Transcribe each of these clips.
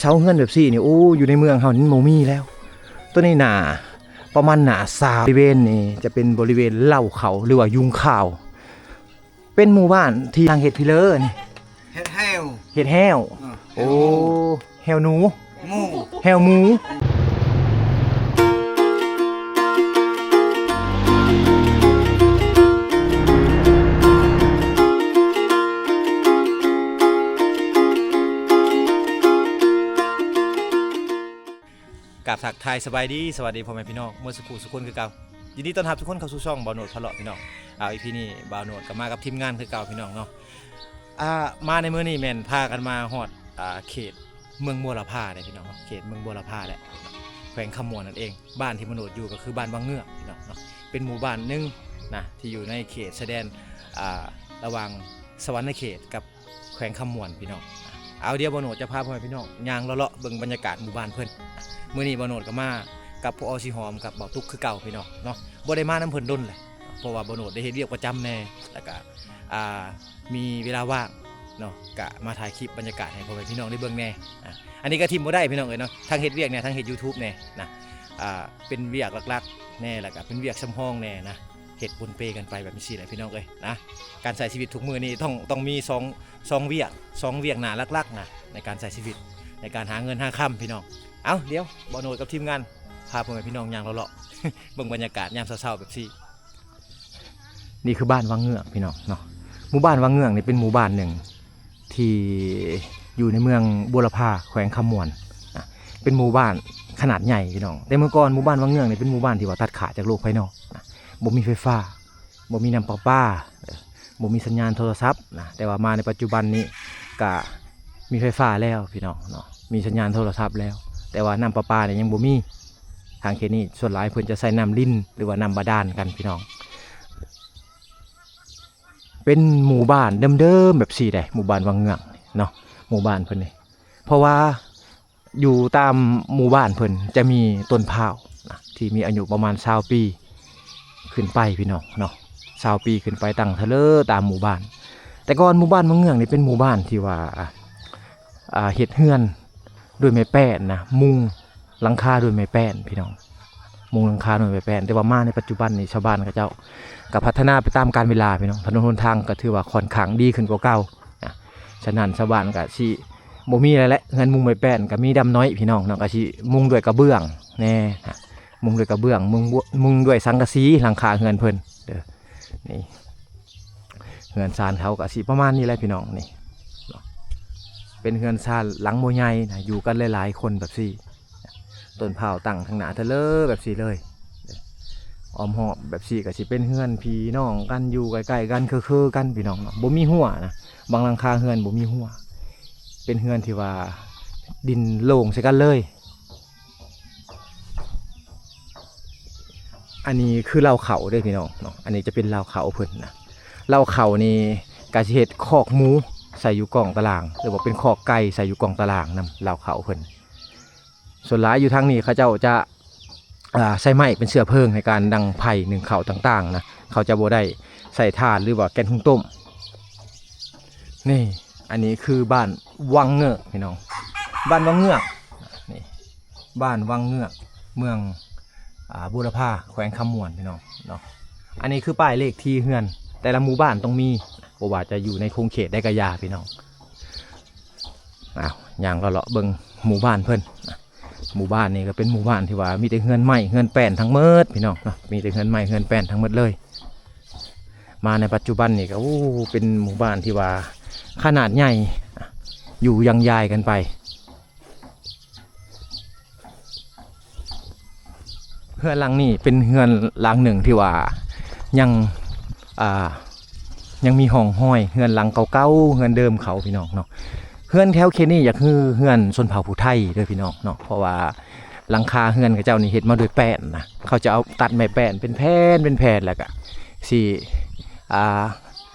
ເຊົາເຮືອນແບບຊີ້ນີ້ ໂອ້ ຢູ່ໃນເມືອງເຮົານີ້ບໍ່ມີແລ້ວ. ຕົວນີ້ໜ້າ ປະມານໜ້າຊາວ. ບໍລິເວນນີ້ຈະເປັນບໍລິເວນເລົ້າເຂົ້າ ຫຼືວ່າຍຸງຂ້າວ. ເປັນໝູ່ບ້ານທີ່ທາງເຮັດພີເລີນີ້ ເຮັດແຮ້ວ ເຮັດແຮ້ວ. ເອີ ໂອ້ ແຮ້ວໜູ ແຮ້ວໜູ ໝູ ແຮ້ວໝູ. ກາບທັກທາຍສະບາຍດີ ສະຫວັດດີພໍ່ແມ່ພີ່ນ້ອງໝົດສູ່ຜູ້ສູ່ຄົນຄືເກົ່າ. ຍິນດີຕ້ອນຮັບທຸກຄົນເຂົ້າສູ່ຊ່ອງບ່າວໂນດພາເລາະພີ່ນ້ອງ. ເອົາ ອີພີນີ້ບ່າວໂນດກໍມາກັບທີມງານຄືເກົ່າພີ່ນ້ອງເນາະ. ອ່າ ມາໃນມື້ນີ້ແມ່ນພາກັນມາຮອດ ອ່າ ເຂດເມືອງບົວລະພາເດ້ພີ່ນ້ອງເນາະ, ເຂດເມືອງບົວລະພາແຫຼະ ແຂວງຄຳມ່ວນນັ້ນເອງ. ບ້ານທີ່ບ່າວໂນດຢູ່ກໍຄືບ້ານວັງເງືອກພີ່ນ້ອງເນາະ, ເປັນໝູ່ບ້ານໜຶ່ງນະ ທີ່ຢູ່ໃນເຂດຊາຍແດນ ອ່າ ລະຫວ່າງສະຫວັນນະເຂດກັບ ແຂວງຄຳມ່ວນພີ່ນ້ອງ. ເອົາ ດຽວບ່າວໂນດຈະພາພໍ່ແມ່ພີ່ນ້ອງຍ່າງເລາະໆເບິ່ງບັນຍາກາດໝູ່ບ້ານເພິ່ນ. ມື້ນີ້ບ່າວໂນດກໍມາກັບພໍ່ອອດສີຫອມກັບບ່າວຕຸກຄືເກົ່າພີ່ນ້ອງເນາະ. ບໍ່ໄດ້ມານຳເພິ່ນດົນແຫຼະ ເພາະວ່າບ່າວໂນດໄດ້ເຮັດວຽກປະຈຳແດ່ ແລ້ວກະ ອ່າ ມີເວລາວ່າງເນາະ ກະມາຖ່າຍຄລິບບັນຍາກາດໃຫ້ພໍ່ແມ່ພີ່ນ້ອງໄດ້ເບິ່ງແດ່. ອ່າ ອັນນີ້ກໍຖິ້ມບໍ່ໄດ້ພີ່ນ້ອງເອີຍເນາະ, ທັງເຮັດວຽກແດ່ ທັງເຮັດ YouTube ແດ່ນະ. ອ່າ ເປັນວຽກຫຼັກໆແດ່ ແລ້ວກະເປັນວຽກສຳຮອງແດ່ນະ. ເຮັດປົນເປກັນໄປແບບນີ້ຊີ້ແຫຼະພີ່ນ້ອງເອີຍນະ. ການໃຊ້ຊີວິດທຸກມື້ນີ້ຕ້ອງ ຕ້ອງມີສອງ ສອງວຽກ ສອງວຽກໜ້າຫຼັກໆນະ ໃນການໃຊ້ຊີວິດ ໃນການຫາເງິນຫາຄຳພີ່ນ້ອງ. ເອົາ ດຽວບ່າວໂນດກັບທີມງານພາພໍ່ແມ່ພີ່ນ້ອງຍ່າງເລາະໆ ເບິ່ງບັນຍາກາດຍາມເຊົ້າໆແບບຊີ້. ນີ້ຄືບ້ານວັງເງືອກພີ່ນ້ອງເນາະ. ໝູ່ບ້ານວັງເງືອກນີ້ເປັນໝູ່ບ້ານໜຶ່ງ ທີ່ຢູ່ໃນເມືອງບົວລະພາ ແຂວງຄຳມ່ວນນະ, ເປັນໝູ່ບ້ານຂະໜາດໃຫຍ່ພີ່ນ້ອງ. ແຕ່ເມື່ອກ່ອນໝູ່ບ້ານວັງເງືອກນີ້ເປັນໝູ່ບ້ານທີ່ວ່າຕັດຂາດຈາກໂລກພາຍນອກນະ, ບໍ່ມີໄຟຟ້າ ບໍ່ມີນ້ຳປະປາ ເອີ ບໍ່ມີສັນຍານໂທລະສັບນະ. ແຕ່ວ່າມາໃນປັດຈຸບັນນີ້ກະມີໄຟຟ້າແລ້ວພີ່ນ້ອງເນາະ, ມີສັນຍານໂທລະສັບແລ້ວ ແຕ່ວ່ານ້ຳປະປານີ້ຍັງບໍ່ມີ. ທາງເຂດນີ້ສ່ວນຫຼາຍເພິ່ນຈະໃຊ້ນ້ຳລິນ ຫຼືວ່ານ້ຳບາດານກັນພີ່ນ້ອງ. ເປັນໝູ່ບ້ານເດີມໆແບບຊີ້ເດ້ ໝູ່ບ້ານວັງເງືອກເນາະ ໝູ່ບ້ານເພິ່ນນີ້. ເພາະວ່າຢູ່ຕາມໝູ່ບ້ານເພິ່ນຈະມີຕົ້ນພ້າວນະ ທີ່ມີອາຍຸປະມານຊາວປີຂຶ້ນໄປພີ່ນ້ອງເນາະ, ຊາວປີຂຶ້ນໄປຕັ້ງເທີເລີຕາມໝູ່ບ້ານ. ແຕ່ກ່ອນໝູ່ບ້ານວັງເງືອກນີ້ເປັນໝູ່ບ້ານທີ່ວ່າ ອ່າ ເຮັດເຮືອນດ້ວຍໄມ້ແປ້ນນະ, ມຸງ ຫຼັງຄາດ້ວຍໄມ້ແປ້ນພີ່ນ້ອງ, ມຸງຫຼັງຄາດ້ວຍໄມ້ແປ້ນ. ແຕ່ວ່າມາໃນປັດຈຸບັນນີ້ ຊາວບ້ານເຂົາເຈົ້າກໍພັດທະນາໄປຕາມການເວລາພີ່ນ້ອງ, ຖະໜົນຫົນທາງກໍຖືວ່າຂ້ອນຂ້າງດີຂຶ້ນກວ່າເກົ່ານະ. ສະນັ້ນຊາວບ້ານກໍຊິບໍ່ມີແລ້ວແຫຼະ, ເຮືອນມຸງໄມ້ແປ້ນກໍມີດຳໜ້ອຍພີ່ນ້ອງເນາະ, ກໍຊິມຸງດ້ວຍກະເບື້ອງແດ່ນະ, ມຸງດ້ວຍກະເບື້ອງ, ມຸງ ມຸງດ້ວຍສັງກະສີ ຫຼັງຄາເຮືອນເພິ່ນເດີ. ນີ້ ເຮືອນຊານເຂົາກໍຊິປະມານນີ້ແຫຼະພີ່ນ້ອງ. ນີ້ເນາະ ເປັນເຮືອນຊານຫຼັງບໍ່ໃຫຍ່ນະ, ຢູ່ກັນຫຼາຍໆຄົນແບບຊີ້, ຕົ້ນພ້າວຕັ້ງຂ້າງໜ້າເທີເລີແບບຊີ້ເລີຍ. ອ້ອມຮອບແບບຊີ້ກໍຊິເປັນເຮືອນພີ່ນ້ອງກັນ ຢູ່ໃກ້ໆກັນ ເຄືໆກັນພີ່ນ້ອງເນາະ, ບໍ່ມີຮົ້ວນະ, ບາງຫຼັງຄາເຮືອນບໍ່ມີຮົ້ວ, ເປັນເຮືອນທີ່ວ່າດິນໂລ່ງໃສ່ກັນເລີຍ. ອັນນີ້ຄືເລົ້າເຂົ້າເດ້ພີ່ນ້ອງເນາະ, ອັນນີ້ຈະເປັນເລົ້າເຂົ້າເພິ່ນນະ. ເລົ້າເຂົ້ານີ້ກະຊິເຮັດຄອກໝູໃສ່ຢູ່ກ້ອງຕາລາງ ຫຼືວ່າເປັນຄອກໄກ່ໃສ່ຢູ່ກ້ອງຕາລາງນຳເລົ້າເຂົ້າເພິ່ນ. ສ່ວນຫຼາຍຢູ່ທາງນີ້ເຂົາເຈົ້າຈະ ອ່າ ໃຊ້ໄມ້ເປັນເຊື້ອເພີງໃນການດັງໄຟ ໜຶ້ງເຂົ້າຕ່າງໆນະ, ເຂົາຈະບໍ່ໄດ້ໃຊ້ຖ່ານ ຫຼືວ່າແກນຫຸງຕົ້ມ. ນີ້ ອັນນີ້ຄືບ້ານວັງເງືອກພີ່ນ້ອງ, ບ້ານວັງເງືອກ ນີ້ ບ້ານວັງເງືອກ ເມືອງ ອ່າ ບູລະພາ ແຂວງຄຳມ່ວນພີ່ນ້ອງເນາະ. ອັນນີ້ຄືປ້າຍເລກທີ່ເຮືອນ ແຕ່ລະໝູ່ບ້ານຕ້ອງມີ, ບໍ່ວ່າຈະຢູ່ໃນຂົງເຂດໃດກໍຢ່າພີ່ນ້ອງ. ອ້າວ ຍ່າງເລາະໆເບິ່ງໝູ່ບ້ານເພິ່ນ. ໝູ່ບ້ານນີ້ກໍເປັນໝູ່ບ້ານທີ່ວ່າມີແຕ່ເຮືອນໄມ້ເຮືອນແປ້ນທັງໝົດພີ່ນ້ອງເນາະ, ມີແຕ່ເຮືອນໄມ້ເຮືອນແປ້ນທັງໝົດເລີຍ. ມາໃນປັດຈຸບັນນີ້ກໍ ໂອ້ ເປັນໝູ່ບ້ານທີ່ວ່າຂະໜາດໃຫຍ່ ຢູ່ຢັງຢາຍກັນໄປ. ເຮືອນຫຼັງນີ້ເປັນເຮືອນຫຼັງໜຶ່ງທີ່ວ່າຍັງ ອ່າ ຍັງມີຮ່ອງຮອຍເຮືອນຫຼັງເກົ່າໆ ເຮືອນເດີມເຂົາພີ່ນ້ອງເນາະ. ເຮືອນແຖວເຂດນີ້ຢາກຄືເຮືອນຊົນເຜົ່າຜູ້ໄທເດີພີ່ນ້ອງເນາະ, ເພາະວ່າຫຼັງຄາເຮືອນເຂົາເຈົ້ານີ້ເຮັດມາດ້ວຍແປ້ນນະ, ເຂົາຈະເອົາຕັດໄມ້ແປ້ນເປັນແຜ່ນເປັນແຜ່ນ ແລ້ວກະຊິ ອ່າ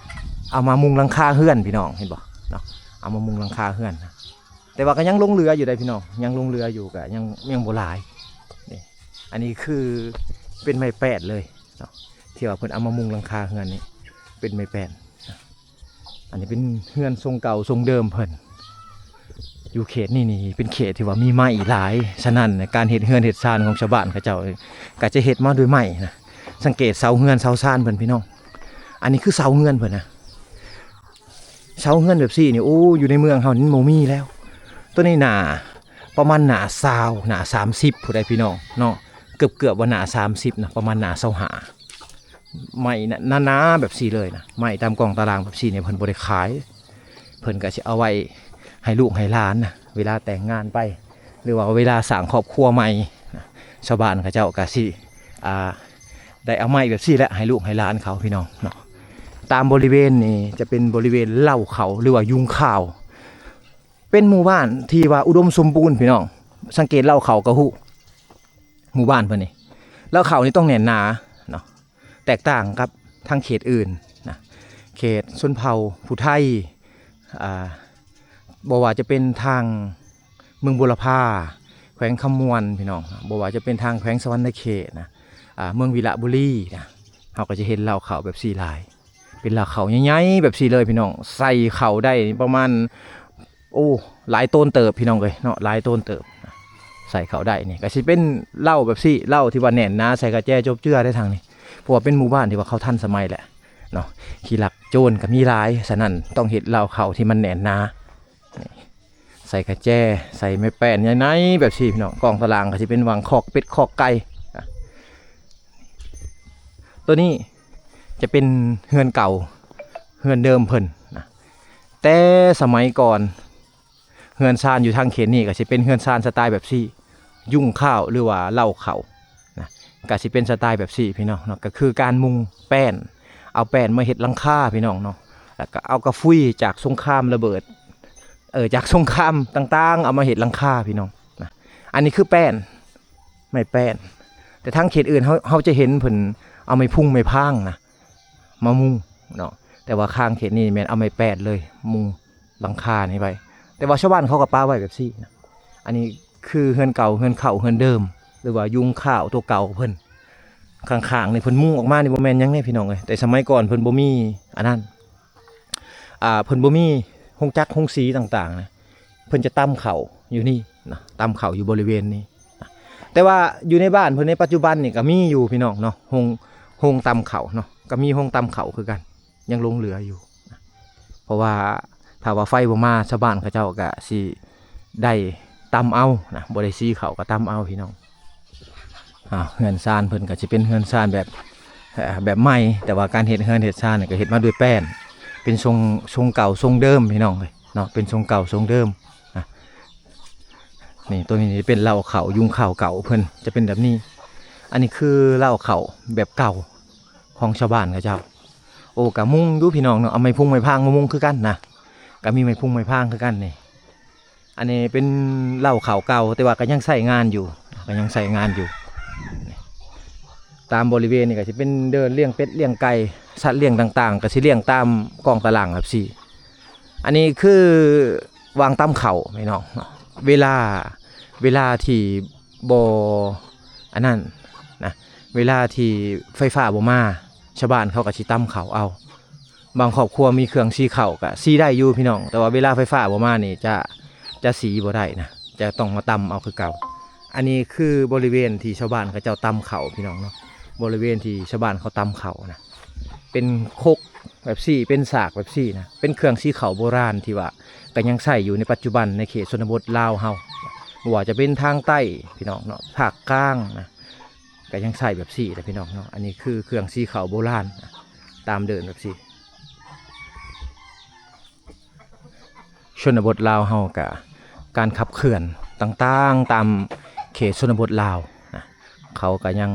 ເອົາມາມຸງຫຼັງຄາເຮືອນພີ່ນ້ອງ ເຫັນບໍ່ເນາະ, ເອົາມາມຸງຫຼັງຄາເຮືອນນະ. ແຕ່ວ່າກໍຍັງຫຼົງເຫຼືອຢູ່ເດ້ພີ່ນ້ອງ, ຍັງຫຼົງເຫຼືອຢູ່ ກໍຍັງ ຍັງບໍ່ຫຼາຍ. ນີ້ ອັນນີ້ຄືເປັນໄມ້ແປ້ນເລີຍເນາະ, ທີ່ວ່າເພິ່ນເອົາມາມຸງຫຼັງຄາເຮືອນນີ້ເປັນໄມ້ແປ້ນ. ອັນນີ້ເປັນເຮືອນຊົງເກົ່າຊົງເດີມເພິ່ນ. ຢູ່ເຂດນີ້ນີ້ເປັນເຂດທີ່ວ່າມີໄມ້ຫຼາຍ, ສະນັ້ນການເຮັດເຮືອນເຮັດຊານຂອງຊາວບ້ານເຂົາເຈົ້າກໍຈະເຮັດມາດ້ວຍໄມ້ນະ. ສັງເກດເສົາເຮືອນເສົາຊານເພິ່ນພີ່ນ້ອງ, ອັນນີ້ຄືເສົາເຮືອນເພິ່ນນະ. ເສົາເຮືອນແບບຊີ້ນີ້ ໂອ້ ຢູ່ໃນເມືອງເຮົານີ້ບໍ່ມີແລ້ວ. ໂຕນີ້ໜ້າ ປະມານໜ້າຊາວ ໜ້າສາມສິບ ຜູ້ໃດພີ່ນ້ອງເນາະ, ເກືອບໆວ່າໜ້າສາມສິບນະ, ປະມານໜ້າຊາວຫ້າ. ໄມ້ນະ ໜາໆແບບຊີ້ເລີຍນະ, ໄມ້ຕາມກອງຕາລາງແບບຊີ້ນີ້ເພິ່ນບໍ່ໄດ້ຂາຍ, ເພິ່ນກໍຊິເອົາໄວ້ໃຫ້ລູກໃຫ້ຫຼານນະ ເວລາແຕ່ງງານໄປ ຫຼືວ່າເວລາສ້າງຄອບຄົວໃໝ່ນະ, ຊາວບ້ານເຂົາເຈົ້າກໍຊິ ອ່າ ໄດ້ເອົາໄມ້ແບບຊີ້ແຫຼະໃຫ້ລູກໃຫ້ຫຼານເຂົາ ພີ່ນ້ອງເນາະ. ຕາມບໍລິເວນນີ້ຈະເປັນບໍລິເວນເລົ້າເຂົ້າ ຫຼືວ່າຍຸງຂ້າວ, ເປັນໝູ່ບ້ານທີ່ວ່າອຸດົມສົມບູນ ພີ່ນ້ອງ. ສັງເກດເລົ້າເຂົ້າກໍຮູ້ ໝູ່ບ້ານເພິ່ນນີ້ ເລົ້າເຂົ້ານີ້ຕ້ອງແໜ້ນໜາເນາະ, ແຕກຕ່າງກັບທາງເຂດອື່ນນະ, ເຂດຊົນເຜົ່າຜູ້ໄທ ອ່າ ບໍ່ວ່າຈະເປັນທາງເມືອງບົວລະພາ ແຂວງຄຳມ່ວນ ພີ່ນ້ອງ, ບໍ່ວ່າຈະເປັນທາງແຂວງສະຫວັນນະເຂດນະ ອ່າ ເມືອງວິລະບູລີນະ, ເຮົາກໍຈະເຫັນເລົ້າເຂົ້າແບບຊີ້ຫຼາຍ. ເປັນເລົ້າເຂົ້າໃຫຍ່ໆແບບຊີ້ເລີຍ ພີ່ນ້ອງ, ໃສ່ເຂົ້າໄດ້ປະມານ ໂອ້ ຫຼາຍໂຕນເຕີບ ພີ່ນ້ອງເອີຍເນາະ, ຫຼາຍໂຕນເຕີບ. ໃສ່ເຂົ້າໄດ້ນີ້ກໍຊິເປັນເລົ້າແບບຊີ້ ເລົ້າທີ່ວ່າແໜ້ນໜາ ໃສ່ກະແຈຈົບເຈື່ອໄດ້ທາງນີ້, ເພາະວ່າເປັນໝູ່ບ້ານທີ່ວ່າເຂົາທັນສະໄໝແຫຼະເນາະ, ຂີ້ລັກໂຈນກໍມີຫຼາຍ, ສະນັ້ນຕ້ອງເຮັດເລົ້າເຂົ້າທີ່ມັນແໜ້ນໜາ. ນີ້ ໃສ່ກະແຈ ໃສ່ໄມ້ແປ້ນໃຫຍ່ໆແບບຊີ້ ພີ່ນ້ອງ. ກອງຕາລາງກໍຊິເປັນຫວ່າງຄອກເປັດຄອກໄກ່. ອາ ໂຕນີ້ຈະເປັນເຮືອນເກົ່າ ເຮືອນເດີມເພິ່ນນະ, ແຕ່ສະໄໝກ່ອນ ເຮືອນຊານຢູ່ທາງເຂດນີ້ກໍຊິເປັນເຮືອນຊານສະໄຕແບບຊີ້ ຍຸງຂ້າວ ຫຼືວ່າເລົ້າເຂົ້ານະ, ກໍຊິເປັນສະໄຕແບບຊີ້ ພີ່ນ້ອງເນາະ, ກໍຄືການມຸງແປ້ນ ເອົາແປ້ນມາເຮັດຫຼັງຄາ ພີ່ນ້ອງເນາະ, ແລ້ວກໍເອົາກະຟຸຍຈາກສົງຄາມລະເບີດ ເອີ ຈາກສົງຄາມຕ່າງໆ ເອົາມາເຮັດຫຼັງຄາ ພີ່ນ້ອງນະ. ອັນນີ້ຄືແປ້ນ ໄມ້ແປ້ນ, ແຕ່ທາງເຂດອື່ນເຮົາ ເຮົາຈະເຫັນເພິ່ນເອົາໄມ້ພຸງໄມ້ພາງນະ ມາມຸງເນາະ, ແຕ່ວ່າຂ້າງເຂດນີ້ແມ່ນເອົາໄມ້ແປ້ນເລີຍ ມຸງຫຼັງຄານີ້ໄວ້, ແຕ່ວ່າຊາວບ້ານເຂົາກໍປະໄວ້ແບບຊີ້ນະ. ອັນນີ້ຄືເຮືອນເກົ່າ ເຮືອນເກົ່າ ເຮືອນເດີມ ຫຼືວ່າຍຸງຂ້າວຕົວເກົ່າເພິ່ນ. ຂ້າງໆນີ້ເພິ່ນມຸງອອກມານີ້ບໍ່ແມ່ນຫຍັງເດ້ ພີ່ນ້ອງເອີຍ, ແຕ່ສະໄໝກ່ອນເພິ່ນບໍ່ມີອັນນັ້ນ ອ່າ ເພິ່ນບໍ່ມີໂຮງຈັກໂຮງສີຕ່າງໆນະ, ເພິ່ນຈະຕຳເຂົ້າຢູ່ນີ້ນະ, ຕຳເຂົ້າຢູ່ບໍລິເວນນີ້ນະ. ແຕ່ວ່າຢູ່ໃນບ້ານເພິ່ນໃນປັດຈຸບັນນີ້ກໍມີຢູ່ ພີ່ນ້ອງເນາະ, ໂຮງ ໂຮງຕຳເຂົ້າເນາະ, ກໍມີໂຮງຕຳເຂົ້າຄືກັນ ຍັງຫຼົງເຫຼືອຢູ່ນະ, ເພາະວ່າຖ້າວ່າໄຟບໍ່ມາ ຊາວບ້ານເຂົາເຈົ້າກໍຊິໄດ້ຕຳເອົານະ, ບໍ່ໄດ້ສີເຂົ້າກໍຕຳເອົາ ພີ່ນ້ອງ. ອ່າ ເຮືອນຊານເພິ່ນກໍຊິເປັນເຮືອນຊານແບບ ເອີ ແບບໃໝ່, ແຕ່ວ່າການເຮັດເຮືອນເຮັດຊານນີ້ກໍເຮັດມາດ້ວຍແປ້ນ ເປັນຊົງ ຊົງເກົ່າຊົງເດີມ ພີ່ນ້ອງເອີຍເນາະ, ເປັນຊົງເກົ່າຊົງເດີມນະ. ນີ້ ໂຕນີ້ຈະເປັນເລົ້າເຂົ້າ ຍຸງຂ້າວເກົ່າເພິ່ນຈະເປັນແບບນີ້. ອັນນີ້ຄືເລົ້າເຂົ້າແບບເກົ່າຂອງຊາວບ້ານເຂົາເຈົ້າ. ໂອ້ ກະມຸງຢູ່ ພີ່ນ້ອງເນາະ, ເອົາໄມ້ພຸງໄມ້ພາງມາມຸງຄືກັນນະ, ກະມີໄມ້ພຸງໄມ້ພາງຄືກັນນີ້. ອັນນີ້ເປັນເລົ້າເຂົ້າເກົ່າ ແຕ່ວ່າກໍຍັງໃຊ້ງານຢູ່ ກໍຍັງໃຊ້ງານຢູ່. ຕາມບໍລິເວນນີ້ກໍຊິເປັນເດີ່ນລ້ຽງເປັດລ້ຽງໄກ່ ສັດລ້ຽງຕ່າງໆ ກໍຊິລ້ຽງຕາມກອງຕາລາງແບບຊີ້. ອັນນີ້ຄືຫວ່າງຕຳເຂົ້າ ພີ່ນ້ອງເນາະ, ເວລາ ເວລາທີ່ບໍ່ອັນນັ້ນນະ, ເວລາທີ່ໄຟຟ້າບໍ່ມາ ຊາວບ້ານເຂົາກໍຊິຕຳເຂົ້າເອົາ. ບາງຄອບຄົວມີເຄື່ອງສີເຂົ້າກໍສີໄດ້ຢູ່ ພີ່ນ້ອງ, ແຕ່ວ່າເວລາໄຟຟ້າບໍ່ມານີ້ຈະ ຈະສີບໍ່ໄດ້ນະ, ຈະຕ້ອງມາຕຳເອົາຄືເກົ່າ. ອັນນີ້ຄືບໍລິເວນທີ່ຊາວບ້ານເຂົາເຈົ້າຕຳເຂົ້າ ພີ່ນ້ອງເນາະ, ບໍລິເວນທີ່ຊາວບ້ານເຂົາຕຳເຂົ້ານະ, ເປັນຄົກແບບຊີ້ ເປັນສາກແບບຊີ້ນະ, ເປັນເຄື່ອງສີເຂົ້າໂບລານທີ່ວ່າກໍຍັງໃຊ້ຢູ່ໃນປັດຈຸບັນໃນເຂດຊົນນະບົດລາວເຮົາ, ບໍ່ວ່າຈະເປັນທາງໃຕ້ ພີ່ນ້ອງເນາະ, ພາກກາງນະ ກໍຍັງໃຊ້ແບບຊີ້ແຫຼະ ພີ່ນ້ອງເນາະ. ອັນນີ້ຄືເຄື່ອງສີເຂົ້າໂບລານ ຕາມເດີ່ນແບບຊີ້. ຊົນນະບົດລາວເຮົາກະ ການຂັບເຄື່ອນຕ່າງໆ ຕາມເຂດຊົນນະບົດລາວນະ ເຂົາກະຍັງ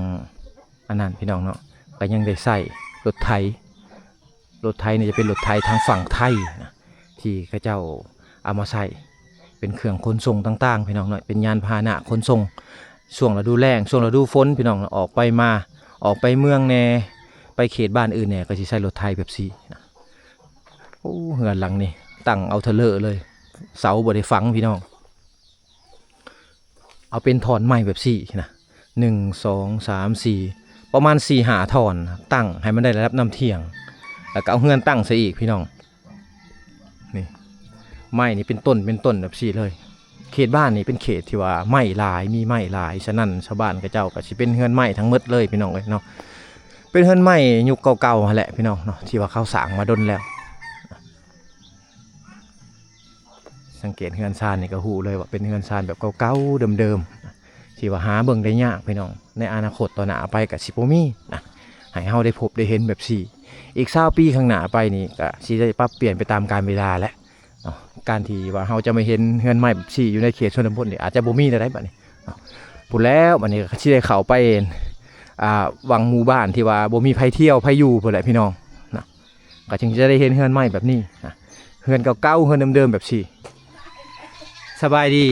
ອັນນັ້ນ ພີ່ນ້ອງເນາະ, ກະຍັງໄດ້ໃຊ້ລົດໄຖ. ລົດໄຖນີ້ຈະເປັນລົດໄຖທາງຝັ່ງໄທນະ ທີ່ເຂົາເຈົ້າເອົາມາໃຊ້ເປັນເຄື່ອງຂົນສົ່ງຕ່າງໆ ພີ່ນ້ອງເນາະ, ເປັນຍານພາຫະນະຂົນສົ່ງ. ຊ່ວງລະດູແລ້ງ ຊ່ວງລະດູຝົນ ພີ່ນ້ອງເນາະ, ອອກໄປມາ ອອກໄປເມືອງແດ່ ໄປເຂດບ້ານອື່ນແດ່ ກໍຊິໃຊ້ລົດໄຖແບບຊີ້ນະ. ໂອ້ ເຮືອນຫຼັງນີ້ຕັ້ງເອົາເທີເລີເລີຍ, ເສົາບໍ່ໄດ້ຝັງ ພີ່ນ້ອງ, ເອົາເປັນທ່ອນໄມ້ແບບຊີ້ນະ, ໜຶ່ງ ສອງ ສາມ ສີ່ ປະມານສີ່ຫ້າທ່ອນ, ຕັ້ງໃຫ້ມັນໄດ້ລະດັບນ້ຳທ່ຽງ ແລ້ວກໍເອົາເຮືອນຕັ້ງໃສ່ອີກ ພີ່ນ້ອງ. ນີ້ ໄມ້ນີ້ເປັນຕົ້ນເປັນຕົ້ນແບບຊີ້ເລີຍ. ເຂດບ້ານນີ້ເປັນເຂດທີ່ວ່າໄມ້ຫຼາຍ ມີໄມ້ຫຼາຍ ສະນັ້ນຊາວບ້ານເຂົາເຈົ້າກໍຊິເປັນເຮືອນໄມ້ທັງໝົດເລີຍ ພີ່ນ້ອງເອີຍເນາະ. ເປັນເຮືອນໄມ້ຍຸກເກົ່າໆຫັ້ນແຫຼະ ພີ່ນ້ອງເນາະ ທີ່ວ່າເຂົາສ້າງມາດົນແລ້ວ. ສັງເກດເຮືອນຊານນີ້ກໍຮູ້ເລີຍວ່າເປັນເຮືອນຊານແບບເກົ່າໆເດີມໆ ທີ່ວ່າຫາເບິ່ງໄດ້ຍາກ ພີ່ນ້ອງ. ໃນອະນາຄົດຕໍ່ໜ້າໄປກໍຊິບໍ່ມີນະ ໃຫ້ເຮົາໄດ້ພົບໄດ້ເຫັນແບບຊີ້. ອີກຊາວປີຂ້າງໜ້າໄປນີ້ກໍຊິໄດ້ປັບປ່ຽນໄປຕາມການເວລາແຫຼະເນາະ. ການທີ່ວ່າເຮົາຈະມາເຫັນເຮືອນໄມ້ແບບຊີ້ຢູ່ໃນເຂດຊົນນະບົດນີ້ ອາດຈະບໍ່ມີແລ້ວໃດ໋ ບັດນີ້ເນາະ. ພຸ້ນແລ້ວ ບັດນີ້ກໍຊິໄດ້ເຂົ້າໄປ ອ່າ ຫວ່າງໝູ່ບ້ານທີ່ວ່າບໍ່ມີໃຜທ່ຽວໃຜຢູ່ພຸ້ນແຫຼະ ພີ່ນ້ອງນະ. ກໍຈຶ່ງຈະໄດ້ເຫັນເຮືອນໄມ້ແບບນີ້ນະ ເຮືອນເກົ່າໆ ເຮືອນເດີມໆ ແບບຊີ້. ສະບາຍດີ.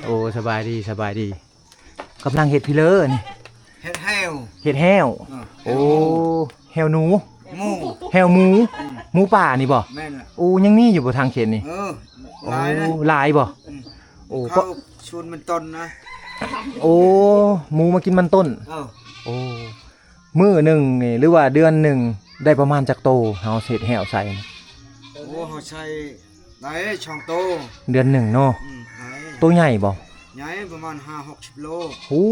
ໂອ້ ສະບາຍດີ ສະບາຍດີ. ກຳລັງເຮັດພີເລີນີ້? ເຮັດແຮ້ວ. ເຮັດແຮ້ວ. ເອີ ໂອ້ ແຮ້ວໜູ. ໝູ ແຮ້ວໝູ. ອືມ ໝູປ່ານີ້ບໍ່? ແມ່ນລະ. ໂອ້ ຍັງມີຢູ່ບໍ່ທາງເຂດນີ້? ເອີ ໂອ້ ຫຼາຍນະ. ຫຼາຍບໍ່? ອືມ ໂອ້ ເຂົ້າສວນມັນຕົ້ນນະ. ໂອ້ ໝູມາກິນມັນຕົ້ນ. ເອີ ໂອ້ ມື້ໜຶ່ງນີ້ ຫຼືວ່າເດືອນໜຶ່ງໄດ້ປະມານຈັກໂຕ ເຮົາເຮັດແຮ້ວໃສ່? ໂອ້ ເຮົາໃສ່ໄດ້ສອງໂຕ ເດືອນໜຶ່ງເນາະ. ອືມ ໂຕໃຫຍ່ບໍ່? ໃຫຍ່ ປະມານຫ້າຫົກສິບໂລ. ໂອ້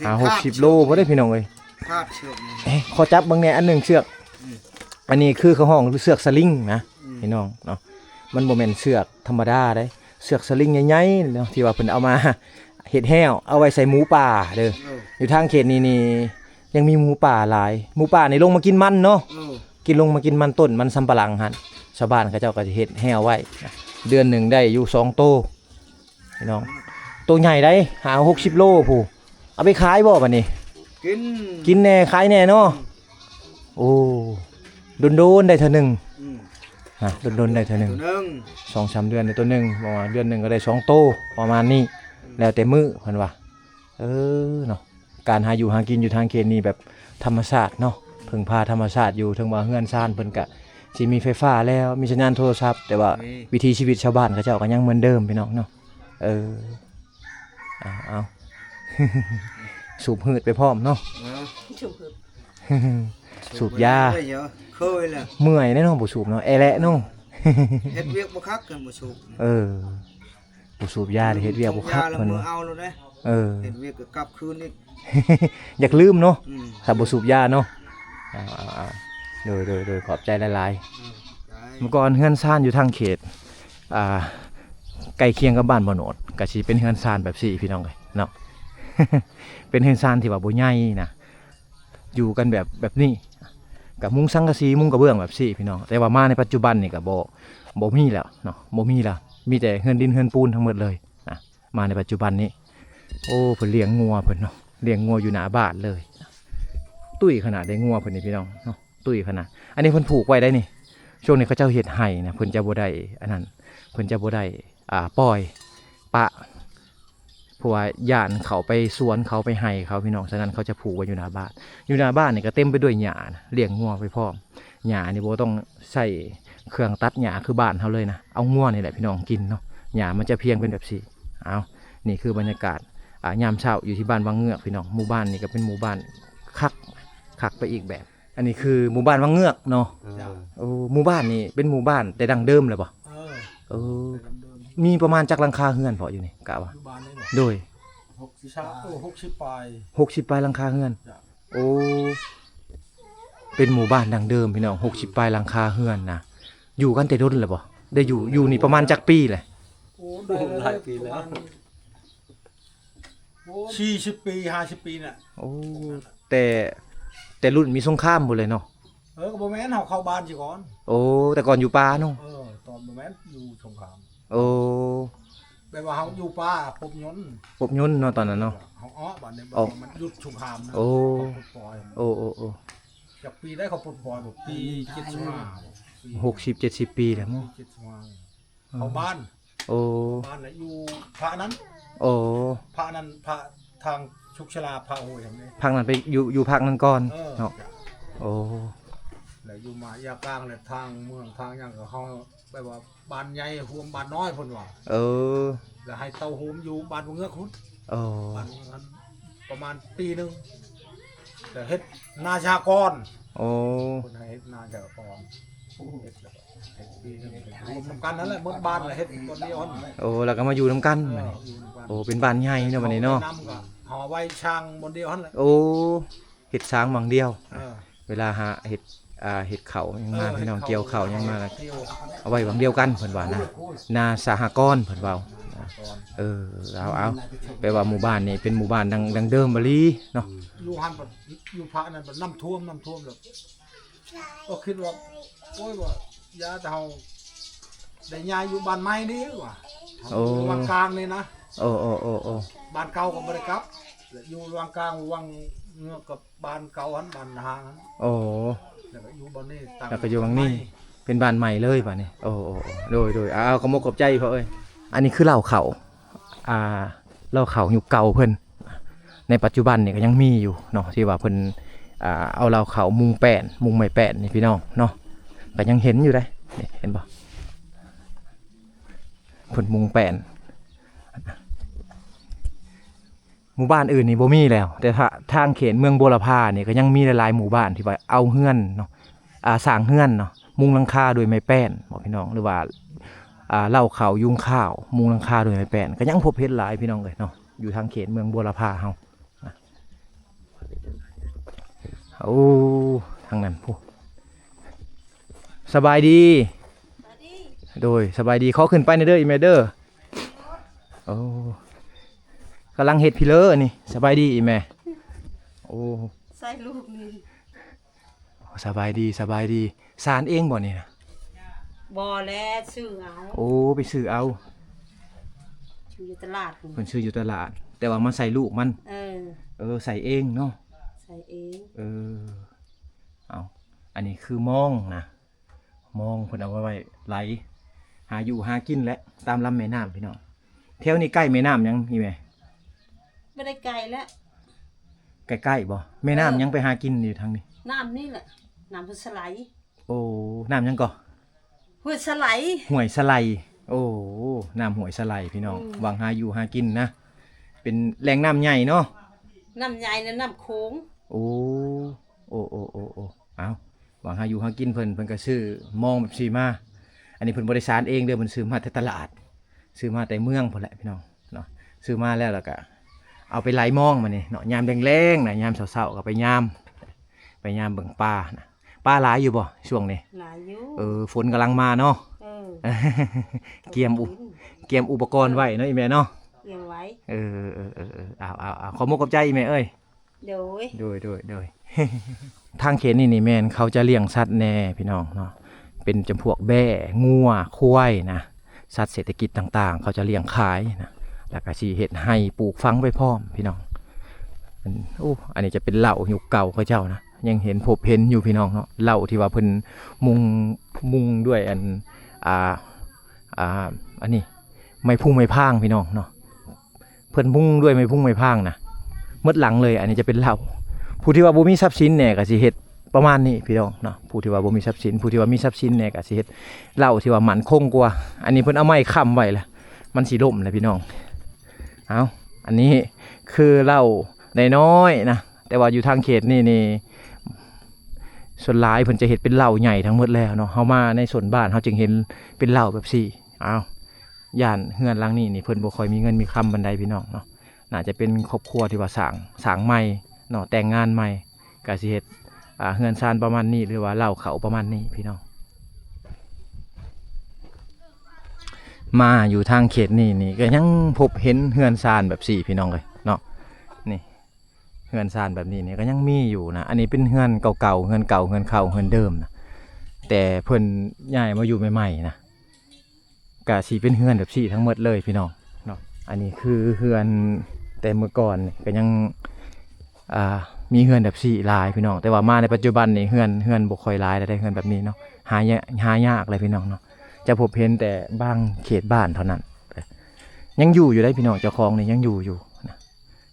ຫ້າຫົກສິບໂລບໍ່ໄດ້ ພີ່ນ້ອງເອີຍ. ຂາດເຊືອກນີ້ ເອີ ຂໍຈັບເບິ່ງແດ່ອັນໜຶ່ງເຊືອກ. ອືມ ອັນນີ້ຄືເຂົາຮ້ອງເຊືອກສະລິງນະ ອືມ ພີ່ນ້ອງເນາະ. ມັນບໍ່ແມ່ນເຊືອກທຳມະດາເດ້ ເຊືອກສະລິງໃຫຍ່ໆເນາະ ທີ່ວ່າເພິ່ນເອົາມາ ເຮັດແຮ້ວ ເອົາໄວ້ໃສ່ໝູປ່າເດີ. ເອີ ຢູ່ທາງເຂດນີ້ນີ້ຍັງມີໝູປ່າຫຼາຍ. ໝູປ່ານີ້ລົງມາກິນມັນເນາະ. ເອີ ກິນ ລົງມາກິນມັນຕົ້ນ ມັນສຳປະຫຼັງຫັ້ນ. ຊາວບ້ານເຂົາເຈົ້າກໍຈະເຮັດແຮ້ວໄວ້ ເດືອນໜຶ່ງໄດ້ຢູ່ສອງໂຕ ພີ່ນ້ອງ. ໂຕໃຫຍ່ໄດ໋ ຫ້າຫົກສິບໂລພຸ້ນ. ເອົາໄປຂາຍບໍ່ບັດນີ້? ກິນ ກິນແດ່ ຂາຍແດ່ເນາະ. ໂອ້ ດົນໆໄດ້ເທື່ອໜຶ່ງ. ອືມ ຮະ ດົນໆໄດ້ເທື່ອໜຶ່ງ ສອງສາມເດືອນໄດ້ໂຕໜຶ່ງ ປະມານເດືອນໜຶ່ງກໍໄດ້ສອງໂຕ ປະມານນີ້. ອືມ ແລ້ວແຕ່ມື້ເພິ່ນວ່າ. ເອີເນາະ ການຫາຢູ່ຫາກິນຢູ່ທາງເຂດນີ້ແບບທຳມະຊາດເນາະ ເພິ່ງພາທຳມະຊາດຢູ່. ເຖິງວ່າເຮືອນຊານເພິ່ນກະຊິມີໄຟຟ້າແລ້ວ ມີສັນຍານໂທລະສັບ ແຕ່ວ່າ ມີ ວິຖີຊີວິດຊາວບ້ານເຂົາເຈົ້າກໍຍັງເໝືອນເດີມ ພີ່ນ້ອງເນາະ. ເອີ ເອົາ ເອົາ ສູບຮືດໄປພ້ອມເນາະ. ເອີ ສູບຍາ ເຄີຍແລ້ວ ເມື່ອຍແດ່ເນາະ ບໍ່ສູບເນາະ ແອແລະເນາະ. ເຮັດວຽກບໍ່ຄັກກັນບໍ່ສູບ. ເອີ ບໍ່ສູບຢາ ເຮັດວຽກບໍ່ຄັກ ເພິ່ນວ່າ. ເອີ ເຮັດວຽກກໍກັບຄືນອີກ ຢາກລືມເນາະ. ອືມ ຖ້າບໍ່ສູບຢາເນາະ. ເອົາໆໆ ໂດຍໆໆ ຂອບໃຈຫຼາຍໆ. ເມື່ອກ່ອນເຮືອນຊານຢູ່ທາງເຂດ ອ່າ ໃກ້ຄຽງກັບບ້ານບໍ່ໂນດ ກໍຊິເປັນເຮືອນຊານແບບຊີ້ ພີ່ນ້ອງເອີຍເນາະ. ເປັນເຮືອນຊານທີ່ວ່າບໍ່ໃຫຍ່ນະ ຢູ່ກັນແບບ ແບບນີ້ ກະມຸງສັງກະສີ ມຸງກະເບື້ອງແບບຊີ້ ພີ່ນ້ອງ. ແຕ່ວ່າມາໃນປັດຈຸບັນນີ້ກະບໍ່ ບໍ່ມີແລ້ວເນາະ ບໍ່ມີແລ້ວ ມີແຕ່ເຮືອນດິນເຮືອນປູນທັງໝົດເລີຍນະ ມາໃນປັດຈຸບັນນີ້. ໂອ້ ເພິ່ນລ້ຽງງົວເພິ່ນເນາະ ລ້ຽງງົວຢູ່ໜ້າບ້ານເລີຍ. ຕຸ້ຍຂະໜາດເດ້ ງົວເພິ່ນນີ້ ພີ່ນ້ອງເນາະ ຕຸ້ຍຂະໜາດ. ອັນນີ້ເພິ່ນຜູກໄວ້ໄດ໋ນີ້ ຊ່ວງນີ້ເຂົາເຈົ້າເຮັດໄຮ່ນະ ເພິ່ນຈະບໍ່ໄດ້ອັນນັ້ນ ເພິ່ນຈະບໍ່ໄດ້ ອ່າ ປ່ອຍປະ ເພາະວ່າຢ້ານເຂົາໄປສວນເຂົາໄປໄຮ່ເຂົາ ພີ່ນ້ອງ. ສະນັ້ນເຂົາຈະຜູກໄວ້ຢູ່ໜ້າບ້ານ. ຢູ່ໜ້າບ້ານນີ້ກໍເຕັມໄປດ້ວຍຫຍ້ານະ ລ້ຽງງົວໄປພ້ອມ. ຫຍ້ານີ້ບໍ່ຕ້ອງໃຊ້ເຄື່ອງຕັດຫຍ້າຄືບ້ານເຮົາເລີຍນະ ເອົາງົວນີ້ແຫຼະ ພີ່ນ້ອງ ກິນເນາະ. ຫຍ້າມັນຈະພຽງເປັນແບບຊີ້. ເອົາ ນີ້ຄືບັນຍາກາດ ອ່າ ຍາມເຊົ້າຢູ່ທີ່ບ້ານວັງເງືອກ ພີ່ນ້ອງ. ໝູ່ບ້ານນີ້ກໍເປັນໝູ່ບ້ານຄັກ ຄັກໄປອີກແບບ. ອັນນີ້ຄືໝູ່ບ້ານວັງເງືອກເນາະ. ເອີ ໂອ້ ໝູ່ບ້ານນີ້ເປັນໝູ່ບ້ານແຕ່ດັ້ງເດີມແລ້ວບໍ່? ເອີ ເອີ ແຕ່ດັ້ງເດີມ. ມີປະມານຈັກຫຼັງຄາເຮືອນພໍຢູ່ນີ້ ກະວ່າ? ຢູ່ບ້ານນີ້ບໍ່? ໂດຍ ຫົກສິບ ໂອ້ ຫົກສິບປາຍ ຫົກສິບປາຍຫຼັງຄາເຮືອນ. ໂອ້ ເປັນໝູ່ບ້ານດັ້ງເດີມ ພີ່ນ້ອງ ຫົກສິບປາຍຫຼັງຄາເຮືອນນະ. ຢູ່ກັນແຕ່ດົນແລ້ວບໍ່? ໄດ້ຢູ່ ຢູ່ນີ້ປະມານຈັກປີແລ້ວ? ໂອ້ ໄດ້ຫຼາຍປີແລ້ວ ປະມານ ໂອ້ ສີ່ສິບປີ ຫ້າສິບປີນະ. ໂອ້ ແຕ່ ແຕ່ລຸ້ນມີສົງຄາມພຸ້ນແຫຼະເນາະ. ເອີ ກໍບໍ່ແມ່ນ ເຮົາເຂົ້າບ້ານຊິກ່ອນ. ໂອ້ ແຕ່ກ່ອນຢູ່ປ່າເນາະ. ເອີ ຕອນບໍ່ແມ່ນຢູ່ສົງຄາມ. ໂອ້ ແບບວ່າເຮົາຢູ່ປ່າປົບຍົນ ປົບຍົນເນາະ ຕອນນັ້ນເນາະ. ເຮົາອອກບ້ານນີ້ ອອກ ມັນຢຸດສົງຄາມນະ. ໂອ້ ເຂົາປົດປ່ອຍ. ໂອ້ ໂອ້ ໂອ້ ຈັກປີໄດ້ເຂົາປົດປ່ອຍ ປີເຈັດສິບຫ້າ ຫົກສິບ ເຈັດສິບປີແລ້ວເນາະ. ເຈັດສິບຫ້າ ເອີ ເຂົ້າບ້ານ. ໂອ້ ບ້ານລະຢູ່ພາກນັ້ນ. ໂອ້ ພາກນັ້ນ ພາກທາງສຸກສາລາ ພາກຫ້ວຍຫັ້ນເດ້. ພາກນັ້ນໄປຢູ່ ຢູ່ພາກນັ້ນກ່ອນ. ເອີ ເນາະ. ໂອ້ ແລ້ວຢູ່ມາຢາກາງ ແລ້ວທາງເມືອງທາງຫຍັງກໍເຮົາແບບວ່າບ້ານໃຫຍ່ຮ່ວມບ້ານນ້ອຍເພິ່ນວ່າ. ເອີ ແລ້ວໃຫ້ເຕົ້າໂຮມຢູ່ບ້ານບໍ່ເງືອກພຸ້ນ. ໂອ້ ບ້ານນັ້ນປະມານປີໜຶ່ງ ແລ້ວເຮັດນາສະຫະກອນ. ໂອ້ ເພິ່ນໃຫ້ເຮັດນາສະຫະກອນ ເຮັດແລ້ວ ຢູ່ນຳກັນນັ້ນແຫຼະ ໝົດບ້ານລະເຮັດບ່ອນດຽວຫັ້ນ. ໂອ້ ແລ້ວກໍມາຢູ່ນຳກັນ ເອີ ບັດນີ້ ຢູ່ນຳກັນ. ໂອ້ ເປັນບ້ານໃຫຍ່ເນາະບັດນີ້ເນາະ. ເອົາໄວ້ຊ່າງບ່ອນດຽວຫັ້ນແຫຼະ. ໂອ້ ເຮັດຊ່າງຫວ່າງດຽວ. ເອີ ເວລາຫາເຮັດ ອ່າ ເຮັດເຂົ້າຫຍັງມາ ເອີ ພີ່ນ້ອງ ເຮັດເຂົ້າ ກ່ຽວເຂົ້າຫຍັງມາ ເອົາໄວ້ຫວ່າງດຽວກັນ ເພິ່ນວ່ານະ. ນາສະຫະກອນ ເພິ່ນເວົ້າ. ເອີ ເອົາ ເອົາ ແປວ່າໝູ່ບ້ານນີ້ເປັນໝູ່ບ້ານດັ່ງ ດັ້ງເດີມອີ່ຫຼີເນາະ. ຢູ່ຫັ້ນ ຢູ່ພາກນັ້ນ ນ້ຳຖ້ວມ ນ້ຳຖ້ວມແລ້ວ ກໍຄິດວ່າ ໂອ້ຍ ວ່າຢ່າ ແຕ່ເຮົາໄດ້ຍ້າຍຢູ່ບ້ານໃໝ່ນີ້ວ່າ. ໂອ້ ຢູ່ວັງກາງນີ້ນະ. ໂອ້ ໂອ້ ໂອ້ ໂອ້ ບ້ານເກົ່າກໍບໍ່ໄດ້ກັບ ແລະ ຢູ່ວັງກາງ ວັງເງືອກກັບບ້ານເກົ່າຫັ້ນ ບ້ານຫ້າງຫັ້ນ. ໂອ້ ແລ້ວກໍຢູ່ບ່ອນນີ້ ຕັ້ງ ແລ້ວກໍຢູ່ວັງນີ້ ໃໝ່ ເປັນບ້ານໃໝ່ເລີຍບາດນີ້. ໂອ້ ໂອ້ ໂອ້ ໂດຍ ໂດຍ ເອົາ ເອົາ ຂອບມຸກຂອບໃຈພໍ່ເອີຍ. ອັນນີ້ຄືເລົ້າເຂົ້າ ອ່າ ເລົ້າເຂົ້າຍຸກເກົ່າເພິ່ນ ໃນປັດຈຸບັນນີ້ກໍຍັງມີຢູ່ເນາະ ທີ່ວ່າເພິ່ນ ອ່າ ເອົາເລົ້າເຂົ້າມຸງແປ້ນ ມຸງໄມ້ແປ້ນນີ້ພີ່ນ້ອງເນາະ ກໍຍັງເຫັນຢູ່ເດ້. ນີ້ເຫັນບໍ່ ເພິ່ນມຸງແປ້ນ. ໝູ່ບ້ານອື່ນນີ້ບໍ່ມີແລ້ວ ແຕ່ທາ ທາງເຂດເມືອງບົວລະພານີ້ກໍຍັງມີຫຼາຍໆໝູ່ບ້ານທີ່ວ່າເອົາເຮືອນເນາະ ອ່າ ສ້າງເຮືອນເນາະ ມຸງຫຼັງຄາດ້ວຍໄມ້ແປ້ນເນາະພີ່ນ້ອງ ຫຼືວ່າ ອ່າ ເລົ້າເຂົ້າຍຸງຂ້າວ ມຸງຫຼັງຄາດ້ວຍໄມ້ແປ້ນ ກໍຍັງພົບເຫັນຫຼາຍພີ່ນ້ອງເອີຍເນາະ ຢູ່ທາງເຂດເມືອງບົວລະພາເຮົາ. ໂອ້ ທາງນັ້ນພຸ້ນ. ສະບາຍດີ. ໂດຍ ສະບາຍດີ. ຂໍຂຶ້ນໄປແດ່ເດີອີ່ແມ່ເດີ. ໂອ້ ກຳລັງເຮັດພີເລີນີ້. ສະບາຍດີອີ່ແມ່. ໂອ້ ໃສ່ລູກນີ້. ສະບາຍດີ ສະບາຍດີ. ສານເອງບໍ່ນີ້ນະ? ບໍ່ແລະ ຊື້ເອົາ. ໂອ້ ໄປຊື້ເອົາ ຊື້ຢູ່ຕະຫຼາດ. ເພິ່ນຊື້ຢູ່ຕະຫຼາດ ແຕ່ວ່າມາໃສ່ລູກມັນ. ເອີ ເອີ ໃສ່ເອງເນາະ. ໃສ່ເອງ. ເອີ ເອົາ ອັນນີ້ຄືມອງນະ ມອງເພິ່ນເອົາໄວ້ໄຫຼ ຫາຢູ່ຫາກິນແຫຼະ ຕາມລຳແມ່ນ້ຳພີ່ນ້ອງ. ແຖວນີ້ໃກ້ແມ່ນ້ຳຫຍັງອີ່ແມ່? ບໍ່ໄດ້ໄກແລ້ວ. ໃກ້ໆບໍ່? ແມ່ນ້ຳ ເອີ ຫຍັງໄປຫາກິນຢູ່ທາງນີ້? ນ້ຳນີ້ແຫຼະ ນ້ຳຫ້ວຍສະໄລ. ໂອ້ ນ້ຳຫຍັງກໍ? ຫ້ວຍສະໄລ. ຫ້ວຍສະໄລ. ໂອ້ ນ້ຳຫ້ວຍສະໄລພີ່ນ້ອງ. ອືມ ຫວັງຫາຢູ່ຫາກິນນະ ເປັນແຫຼ່ງນ້ຳໃຫຍ່ເນາະ. ນ້ຳໃຫຍ່ນະ ນ້ຳໂຂງ. ໂອ້ ໂອ້ ໂອ້ ໂອ້ ໂອ້ ເອົາ ຫວັງຫາຢູ່ຫາກິນເພິ່ນ ເພິ່ນກໍຊື້ມອງແບບຊີ້ມາ. ອັນນີ້ເພິ່ນບໍ່ໄດ້ສານເອງເດີ ເພິ່ນຊື້ມາແຕ່ຕະຫຼາດ ຊື້ມາແຕ່ເມືອງພຸ້ນແຫຼະພີ່ນ້ອງເນາະ. ຊື້ມາແລ້ວ ແລ້ວກໍເອົາໄປໄຫຼມອງບາດນີ້ເນາະ ຍາມແລງໆນະ ຍາມເຊົ້າໆກໍໄປຍາມ ໄປຍາມເບິ່ງປານະ. ປາຫຼາຍຢູ່ບໍ່ຊ່ວງນີ້? ຫຼາຍຢູ່. ເອີ ຝົນກຳລັງມາເນາະ. ເອີ ກຽມອຸ ກຽມອຸປະກອນໄວ້ເນາະ ອີ່ແມ່ເນາະ. ກຽມໄວ້. ເອີ ເອີ ເອີ ເອີ ເອົາ ເອົາ ເອົາ ຂອບມຸກຂອບໃຈ ອີ່ແມ່ເອີຍ. ໂດຍ ໂດຍ ໂດຍ ໂດຍ. ທາງເຂດນີ້ນີ້ແມ່ນເຂົາຈະລ້ຽງສັດແດ່ພີ່ນ້ອງເນາະ ເປັນຈຳພວກແບ້ ງົວ ຄວາຍນະ ສັດເສດຖະກິດຕ່າງໆ ເຂົາຈະລ້ຽງຂາຍນະ ແລ້ວກໍຊິເຮັດໄຮ່ປູກຝັງໄປພ້ອມພີ່ນ້ອງ. ອັນ ໂອ້ ອັນນີ້ຈະເປັນເລົ້າຍຸກເກົ່າເຂົາເຈົ້ານະ ຍັງເຫັນ ພົບເຫັນຢູ່ພີ່ນ້ອງເນາະ. ເລົ້າທີ່ວ່າເພິ່ນມຸງ ມຸງດ້ວຍອັນ ອ່າ ອ່າ ອັນນີ້ ໄມ້ພຸງໄມ້ພາງພີ່ນ້ອງເນາະ. ເພິ່ນມຸງດ້ວຍໄມ້ພຸງໄມ້ພາງນະ ໝົດຫຼັງເລີຍ. ອັນນີ້ຈະເປັນເລົ້າ. ຜູ້ທີ່ວ່າບໍ່ມີຊັບສິນແດ່ກໍຊິເຮັດປະມານນີ້ພີ່ນ້ອງເນາະ. ຜູ້ທີ່ວ່າບໍ່ມີຊັບສິນ ຜູ້ທີ່ວ່າມີຊັບສິນແດ່ກໍຊິເຮັດເລົ້າທີ່ວ່າໝັ້ນຄົງກວ່າ. ອັນນີ້ເພິ່ນເອົາໄມ້ຄ້ຳໄວ້ລະ ມັນຊິລົ້ມລະພີ່ນ້ອງ. ເອົາ ອັນນີ້ຄືເລົ້ານ້ອຍໆນະ ແຕ່ວ່າຢູ່ທາງເຂດນີ້ນີ້ ສ່ວນຫຼາຍເພິ່ນຈະເຮັດເປັນເລົ້າໃຫຍ່ທັງໝົດແລ້ວເນາະ. ເຮົາມາໃນໂຊນບ້ານ ເຮົາຈຶ່ງເຫັນເປັນເລົ້າແບບຊີ້. ເອົາ ຢ້ານເຮືອນຫຼັງນີ້ນີ້ ເພິ່ນບໍ່ຄ່ອຍມີເງິນມີຄຳປານໃດພີ່ນ້ອງເນາະ. ໜ້າຈະເປັນຄອບຄົວທີ່ວ່າສ້າງ ສ້າງໃໝ່ເນາະ ແຕ່ງງານໃໝ່ ກໍຊິເຮັດ ອ່າ ເຮືອນຊານປະມານນີ້ ຫຼືວ່າເລົ້າເຂົ້າປະມານນີ້ພີ່ນ້ອງ. ມາຢູ່ທາງເຂດນີ້ນີ້ ກໍຍັງພົບເຫັນເຮືອນຊານແບບຊີ້ພີ່ນ້ອງເອີຍເນາະ. ນີ້ ເຮືອນຊານແບບນີ້ນີ້ກໍຍັງມີຢູ່ນະ. ອັນນີ້ເປັນເຮືອນເກົ່າໆ ເຮືອນເກົ່າ ເຮືອນເກົ່າ ເຮືອນເດີມນະ ແຕ່ເພິ່ນຍ້າຍມາຢູ່ໃໝ່ໆນະ ກະຊິເປັນເຮືອນແບບຊີ້ທັງໝົດເລີຍພີ່ນ້ອງເນາະ. ອັນນີ້ຄືເຮືອນແຕ່ເມື່ອກ່ອນນີ້ ກໍຍັງ ອ່າ ມີເຮືອນແບບຊີ້ຫຼາຍພີ່ນ້ອງ ແຕ່ວ່າມາໃນປັດຈຸບັນນີ້ ເຮືອນ ເຮືອນບໍ່ຄ່ອຍຫຼາຍແລ້ວເດ້ ເຮືອນແບບນີ້ເນາະ. ຫາຍາ ຫາຍາກແຫຼະພີ່ນ້ອງເນາະ ຈະພົບເຫັນແຕ່ບາງເຂດບ້ານເທົ່ານັ້ນ. ຍັງຢູ່ຢູ່ເດ້ພີ່ນ້ອງ ເຈົ້າຂອງນີ້ຍັງຢູ່ຢູ່ນະ.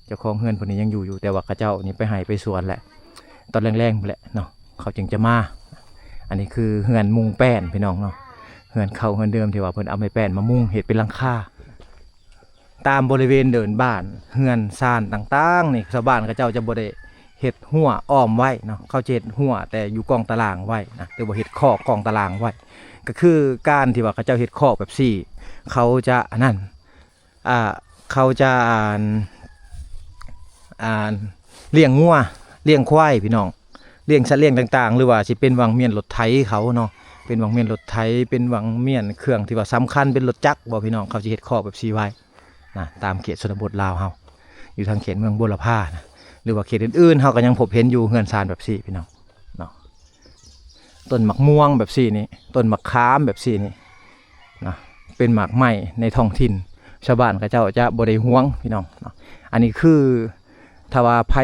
ເຈົ້າຂອງເຮືອນເພິ່ນນີ້ຍັງຢູ່ຢູ່ ແຕ່ວ່າເຂົາເຈົ້ານີ້ໄປໄຮ່ໄປສວນແຫຼະ ຕອນແລງໆພຸ້ນແຫຼະເນາະ ເຂົາຈຶ່ງຈະມາ. ອັນນີ້ຄືເຮືອນມຸງແປ້ນພີ່ນ້ອງເນາະ ເຮືອນເກົ່າເຮືອນເດີມທີ່ວ່າເພິ່ນເອົາໄມ້ແປ້ນມາມຸງເຮັດເປັນຫຼັງຄາ. ຕາມບໍລິເວນເດີ່ນບ້ານ ເຮືອນຊານຕ່າງໆນີ້ ຊາວບ້ານເຂົາເຈົ້າຈະບໍ່ໄດ້ ເຮັດຮົ້ວອ້ອມໄວ້ເນາະ ເຂົາຈະເຮັດຮົ້ວແຕ່ຢູ່ກ້ອງຕາລາງໄວ້ນະ ຫຼືວ່າເຮັດຄອກກ້ອງຕາລາງໄວ້ ກໍຄືການທີ່ວ່າເຂົາເຈົ້າເຮັດຄອກແບບຊີ້ ເຂົາຈະອັນນັ້ນ ອ່າ ເຂົາຈະ ອ່າ ອ່າ ລ້ຽງງົວ ລ້ຽງຄວາຍ ພີ່ນ້ອງ ລ້ຽງສັດລ້ຽງຕ່າງໆ ຫຼືວ່າຊິເປັນຫວ່າງມ້ຽນລົດໄຖເຂົາເນາະ ເປັນຫວ່າງມ້ຽນລົດໄຖ ເປັນຫວ່າງມ້ຽນເຄື່ອງທີ່ວ່າສຳຄັນ ເປັນລົດຈັກບໍ ພີ່ນ້ອງ ເຂົາຊິເຮັດຄອກແບບຊີ້ໄວ້ນະ ຕາມເຂດຊົນນະບົດລາວເຮົາ ຢູ່ທາງເຂດເມືອງບົວລະພານະ ຫຼືວ່າເຂດອື່ນໆ ເຮົາກໍຍັງພົບເຫັນຢູ່ ເຮືອນຊານແບບຊີ້ ພີ່ນ້ອງເນາະ. ຕົ້ນໝາກມ່ວງແບບຊີ້ນີ້ ຕົ້ນໝາກຂາມແບບຊີ້ນີ້ນະ ເປັນໝາກໄມ້ໃນທ້ອງຖິ່ນ ຊາວບ້ານເຂົາເຈົ້າຈະບໍ່ໄດ້ຫວງ ພີ່ນ້ອງເນາະ. ອັນນີ້ຄື ຖ້າວ່າໃຜ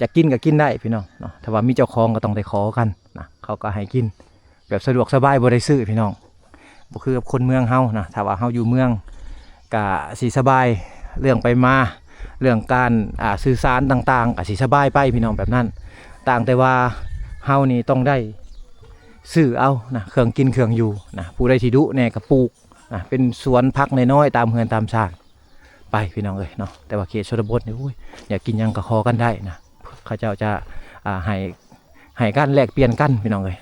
ຢາກກິນກໍກິນໄດ້ ພີ່ນ້ອງເນາະ ຖ້າວ່າມີເຈົ້າຂອງກໍຕ້ອງໄດ້ຂໍກັນນະ ເຂົາກໍໃຫ້ກິນແບບສະດວກສະບາຍ ບໍ່ໄດ້ຊື້ ພີ່ນ້ອງ. ບໍ່ຄືກັບຄົນເມືອງເຮົານະ ຖ້າວ່າເຮົາຢູ່ເມືອງກະຊິສະບາຍ ເລື່ອງໄປມາ ເລື່ອງການ ອ່າ ສື່ສານຕ່າງໆ ກະຊິສະບາຍໄປ ພີ່ນ້ອງ ແບບນັ້ນ. ຕ່າງແຕ່ວ່າເຮົານີ້ຕ້ອງໄດ້ຊື້ເອົານະ ເຄື່ອງກິນເຄື່ອງຢູ່ນະ ຜູ້ໃດທີ່ດຸແດ່ກະປູກນະ ເປັນສວນຜັກນ້ອຍໆ ຕາມເຮືອນຕາມຊານໄປ ພີ່ນ້ອງເອີຍເນາະ. ແຕ່ວ່າເຂດຊົນນະບົດນີ້ ໂອ້ຍ ຢາກກິນຫຍັງກະຂໍກັນໄດ້ນະ ເຂົາເຈົ້າຈະ ອ່າ ໃຫ້ ໃຫ້ກັນແລກປ່ຽນກັນ ພີ່ນ້ອງເອີຍ.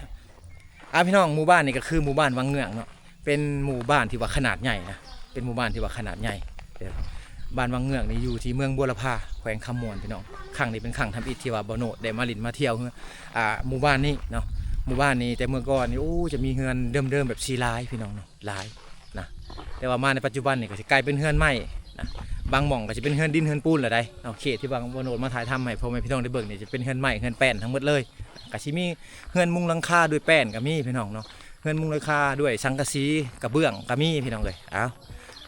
ອ່າ ພີ່ນ້ອງ ໝູ່ບ້ານນີ້ກໍຄືໝູ່ບ້ານວັງເງືອກເນາະ ເປັນໝູ່ບ້ານທີ່ວ່າຂະໜາດໃຫຍ່ນະ ເປັນໝູ່ບ້ານທີ່ວ່າຂະໜາດໃຫຍ່. ເອີ ບ້ານວັງເງືອກນີ້ຢູ່ທີ່ເມືອງບົວລະພາ ແຂວງຄຳມ່ວນ ພີ່ນ້ອງ. ຄັ້ງນີ້ເປັນຄັ້ງທຳອິດທີ່ວ່າບ່າວໂນດໄດ້ມາຫຼິ້ນມາທ່ຽວ ອ່າ ໝູ່ບ້ານນີ້ເນາະ. ໝູ່ບ້ານນີ້ແຕ່ເມື່ອກ່ອນນີ້ ໂອ້ ຈະມີເຮືອນເດີມໆ ແບບຊີ້ຫຼາຍ ພີ່ນ້ອງເນາະ ຫຼາຍນະ ແຕ່ວ່າມາໃນປັດຈຸບັນນີ້ກໍຊິກາຍເປັນເຮືອນໄມ້ນະ ບາງໝ່ອງກໍຊິເປັນເຮືອນດິນເຮືອນປູນແລ້ວໃດ໋ເນາະ. ເຂດທີ່ວ່າບ່າວໂນດມາຖ່າຍທຳໃຫ້ພໍ່ແມ່ພີ່ນ້ອງໄດ້ເບິ່ງນີ້ ຈະເປັນເຮືອນໄມ້ເຮືອນແປ້ນທັງໝົດເລີຍ. ກໍຊິມີເຮືອນມຸງຫຼັງຄາດ້ວຍແປ້ນກໍມີ ພີ່ນ້ອງເນາະ ເຮືອນມຸງຫຼັງຄາດ້ວຍສັງກະສີກະເບື້ອງກໍມີ ພີ່ນ້ອງເອີຍ. ເອົາ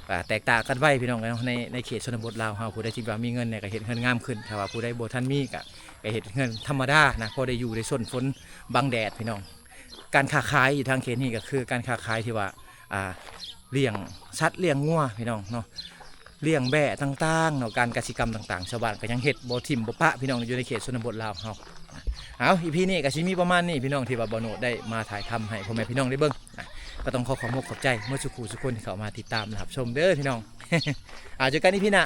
ກໍແຕກຕ່າງກັນໄປ ພີ່ນ້ອງເອີຍເນາະ ໃນ ໃນເຂດຊົນນະບົດລາວເຮົາ ຜູ້ໃດທີ່ວ່າມີເງິນແດ່ກໍເຮັດເຮືອນງາມຂຶ້ນ ຖ້າວ່າຜູ້ໃດບໍ່ທັນມີກໍ ກໍເຮັດເຮືອນທຳມະດານະ ພໍໄດ້ຢູ່ໄດ້ຊົນຝົນບັງແດດ ພີ່ນ້ອງ. ການຄ້າຂາຍຢູ່ທາງເຂດນີ້ກໍຄືການຄ້າຂາຍທີ່ວ່າ ອ່າ ລ້ຽງສັດລ້ຽງງົວ ພີ່ນ້ອງເນາະ ລ້ຽງແບ້ຕ່າງໆເນາະ ການກະສິກຳຕ່າງໆ ຊາວບ້ານກໍຍັງເຮັດ ບໍ່ຖິ້ມບໍ່ປະ ພີ່ນ້ອງ ຢູ່ໃນເຂດຊົນນະບົດລາວເຮົາ. ເອົາ ອີພີນີ້ກໍຊິມີປະມານນີ້ ພີ່ນ້ອງ ທີ່ວ່າບ່າວໂນດໄດ້ມາຖ່າຍທຳໃຫ້ພໍ່ແມ່ພີ່ນ້ອງໄດ້ເບິ່ງນະ ກໍຕ້ອງຂໍຂອບອົກຂອບໃຈໝົດສູ່ຄູ່ສູ່ຄົນທີ່ເຂົ້າມາຕິດຕາມ ແລະ ຮັບຊົມເດີ ພີ່ນ້ອງ. ອ່າ ເຈີກັນອີພີໜ້າ.